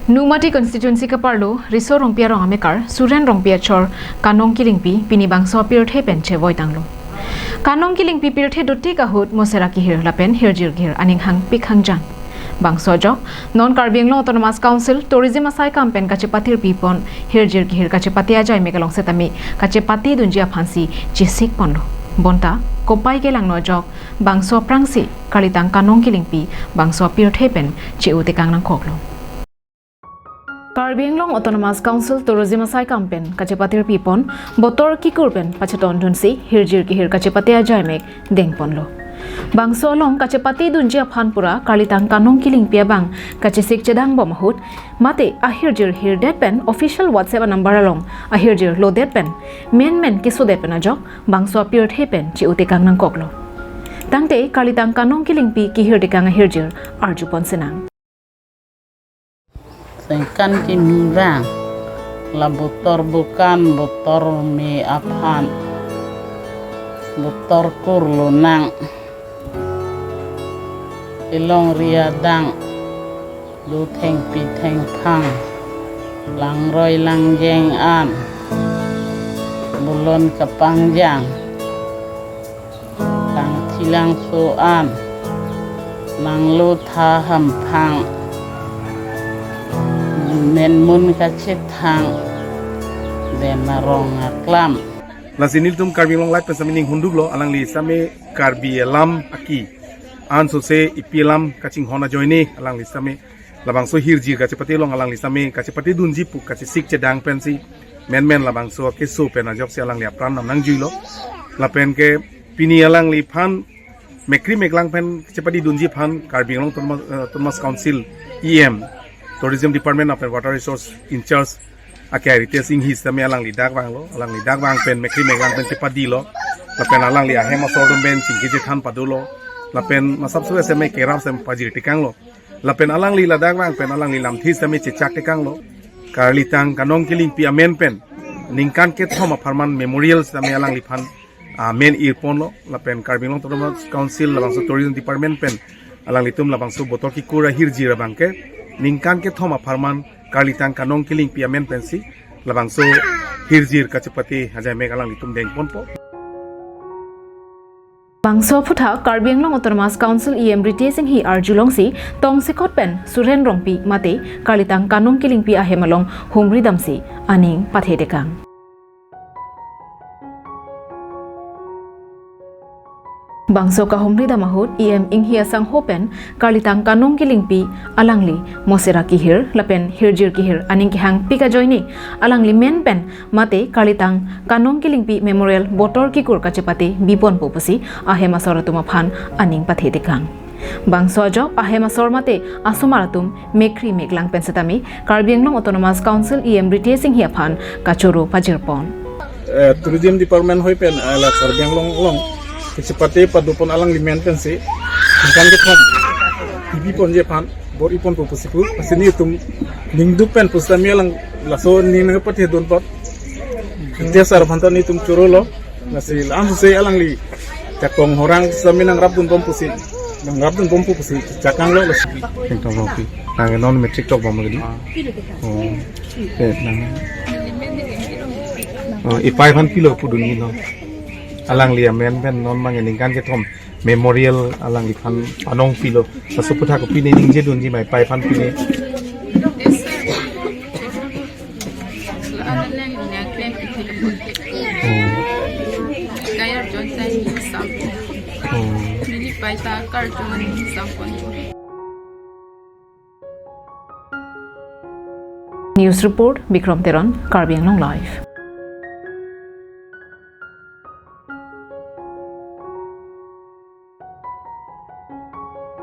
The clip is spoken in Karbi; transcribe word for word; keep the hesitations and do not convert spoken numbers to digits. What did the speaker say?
Nomati constituency keparlo Riso Rongpi arong amekar Suren Rongpi achor Kanong Kilingpi pini bangso apirthe pen chevoitanglo. Kanong Kilingpi pirthe dotik ahut mosera kehir lapen hirjir kehir aning hangpik hangjang. Bangso ajok non Karbi Anglong Autonomous Council tourism asaikam pen kachepatirpi pon hirjir kehir kachepate ajai mek along setame kachepate dunji aphansi chesik ponlo. Bonta kopai kelangno ajok bangso aphrangsi karlitang Kanong Kilingpi bangso apirthe pen che-o tekang nangkoklo. Karbi Anglong Autonomous Council tourism asaikam pen kachepatirpi pon botor kikur pen pachetondunsi hirjir kehir kachepate ajai mek dengponlo. Bangso along kachepate dunji aphan pura karlitang Kanong Kilingpi abang kachesik chedangbom ahut mate ahirjir hirdet pen official WhatsApp anumber along ahirjir lodet pen menmen kesodet pen ajok bangso apirthe pen che-o tekang nangkoklo. Tangte karlitang Kanong Kilingpi kehir tekang ahirjir arjupon sinang. Sengkan kimi bang, la botor bukan, botor me aphan, botor kurlonang, ilong riadang, do thengpi thengphang, langroi langjeng an, bulon kapangjang, kangthi langso an, nanglo tha hamphang, nenmun kachethang, den arong aklam. Lasi nelitum Karbi Anglong Live pen sami ning hunduklo, alangli sami Karbi alam aki ansose ipi alam kachinghon ajoine alangli sami labangso hirjir kachepate along alangli sami kachepate dunji pu kachesik chedang pensi menmen labangso keso pen ajoksi alangli apran nam nangjuilo. Lapen ke pini alangliphan mekri meklang pen chepate dunji aphan Karbi Anglong Autonomous, eh, Autonomous Council E M, Tourism Department lapen Water Resource in charge ake Ritesh Enghi sami alangli dak vanglo, alangli dak vang pen mekri meklang pen chepadilo, lapen alangli ahem asor atum pen chingki chethan padolo, lapen masap suwe sami kerap sami pajir tekanglo, lapen alangli ladak vang pen alangli lamthe sami chechak tekanglo, karlitang Kanong Kilingpi amen pen ningkan kethom apharman memorial sami alangliphan amen irponlo, lapen Karbi Anglong Autonomous Council labangso Tourism Department pen alanglitum labangso botor kikur ahirjir abangke ningkan kethom apharman karlitang Kanong Kilingpi amen pensi labangso hirjir kachepate ajai mek alanglitum dengponpo. Bangso aphuthak Karbi Anglong Autonomous Council E M Ritesh Enghi arjulongsi tongsekot pen Suren Rongpi mate karlitang Kanong Kilingpi ahem along humri damsi aning pathe tekang. Bangso kahumri dam ahut E M Enghi asangho pen karlitang Kanong Kilingpi alangli mosera kehir lapen hirjir kehir aning kehangpik ajoine alangli men pen mate karlitang Kanong Kilingpi Memorial botor kikur kachepate biponpo pusi ahem asor atum aphan aning pathe tekang. Bangso ajok ahem asor mate asomar atum mekri meklang pen setame Karbi Anglong Autonomous Council E M Ritesh Enghi aphan kachoro pajirpon. Eh, Tourism Department hoi pen, eh, la Karbi Anglong along kachepate padopon alangli men pensi ningkan kethom pibiponji aphan bor-iponpo pusi pu, lasi nelitum ningduk pen pusitame alang laso ning nangpathe dunpon. Ritesh sir aphan ta nelitum chorolo. Lasi la-an suse alangli chakong horang sami nangrapdunbom pusi, nangrapdunbompo pusi chakanglo lasi. Kengtong Rongpi. Nang non matric tokbom lagi. Ah. Oh. Eh, nang. Oh, ipai aphan pilo pudun ilo. Alangli amen pen non mang ningkan kethom memorial alangliphan panongpilo. Laso aphuthak pine ningjedunji ma ipai aphan pine. Oh. Kaya John Tan ni sampo. Oh. Neli paita karton ni sampo. News report, Bikram Teron, Karbi Anglong Live.